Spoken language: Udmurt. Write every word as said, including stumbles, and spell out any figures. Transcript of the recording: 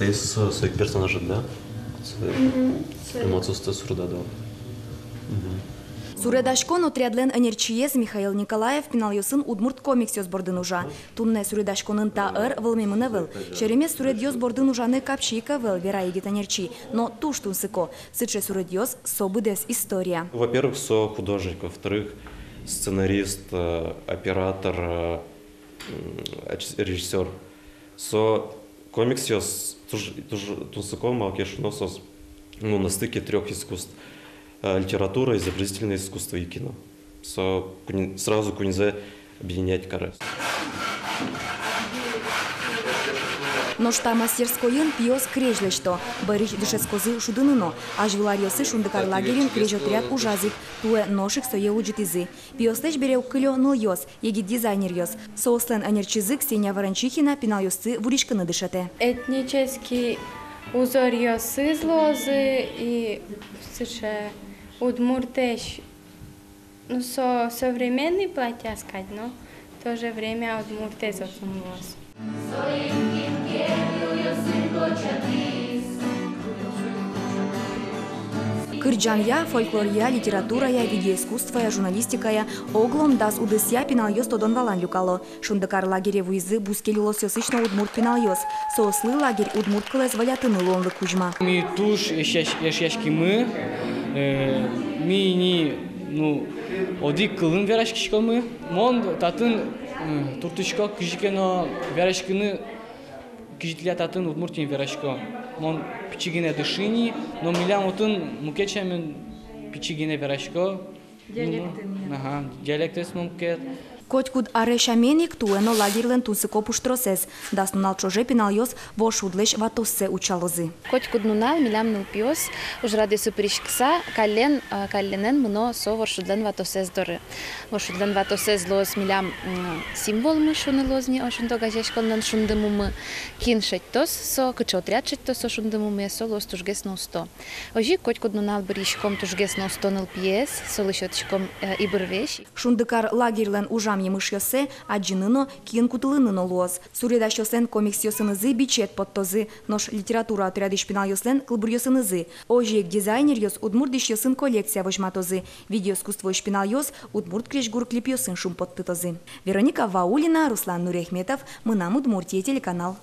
Со, со ик персонажед, да? Эмоциосты суредадо. Суредаськон отрядлэн ӧнерчиез Михаил Николаев пиналъёсын удмурт комиксъёс бордын ужа. Туннэ суредаськонын та ӧр вӧлмемын ӧвӧл. Серемес суредъёс бордын ужаны капчи ик ӧвӧл, вера егит ӧнерчи, но туж тунсыко. Сыӵе суредъёс — со быдэс история. Во-первых, со художник, во-вторых, сценарист, э, оператор, э, м, ач-, режиссёр. Со комиксъёс туж, туж тунсыко, малы ке шуоно, соос, ну, на стыке трёх искусств: э, литература, изобразительное искусство и кино. Со куинь-, сразу куиньзэ объединять каре. Нош та мастерскойын пиос крезь лэсьто. Бӧрысь дышетскозы шудыны но. Азьвыл аръёсы «Шундыкар» лагерьын крезь отряд ужаз ик, туэ нош ик сое улӟытӥзы. Пиослэсь бере уг кылё нылъёс, егит дизайнеръёс. Соослэн ӧнерчизы Ксения Ворончихина пиналъёсты вуриськыны дышетэ. Этнический узоръёсыз луозы и сыӵе удмуртэсь, ну, со современный платьяз кадь, но в то же время удмуртэз отын луоз. Кырӟанъя, фольклоръя, литературая, видеоискусствоя, журналистикая — оглом дас удысъя пиналъёс тодон-валан люкало. «Шундыкар» лагере вуизы бускель улосъёсысь но удмурт пиналъёс. Соослы лагерь удмурт кылэз волятыны луонлык кузьма. Ми туж эшъясь-, эшъяськимы, э, ми ини, ну, одӥг кылын вераськиськомы. Мон татын, э, туртӥсько кызьы ке но вераськыны, кызьы тӥляд татын Удмуртиын верасько. Мон пичи гинэ дыши ни, но милям отын мукет сямен пичи гинэ верасько. Диалектын. Ага, диалектэз мукет. Котькуд аре сямен ик туэ но лагерьлэн тунсыко пуштросэз. Дас нунал ӵоже пиналъёс воршудлэсь ватоссэ утчалозы. Котькуд нунал милям нылпиос, ужрадъёсы пыриськыса, каллен, а, калленэн мыно со воршудлэн ватосэз доры. Воршудлэн ватосэз луоз милям, м, символмы, шуыны луоз ни, о, «Шунды» огазеяськонлэн шундымумы. Кин шедьтоз со, кыӵе отряд шедьтоз со шундымумы, со луоз тужгес но усто. Озьы котькуд нунал быръиськом тужгес но усто нылпиез, солы сётӥськом, э, ибырвесь. «Шундыкар» лагерьлэн ужам емышъёссэ адӟыны но, киын кутылыны но луоз. Суредасьёслэн комиксъёсынызы бичет поттозы, нош литература отрядысь пиналъёслэн кылбуръёсынызы. Озьы ик дизайнеръёс удмурт дӥсьёсын коллекция возьматозы, видеоискусствоысь пиналъёс удмурт крезьгур клипъёсын шумпоттытозы. Вероника Ваулина, Руслан Нуриахметов, «Мынам Удмуртие» телеканал.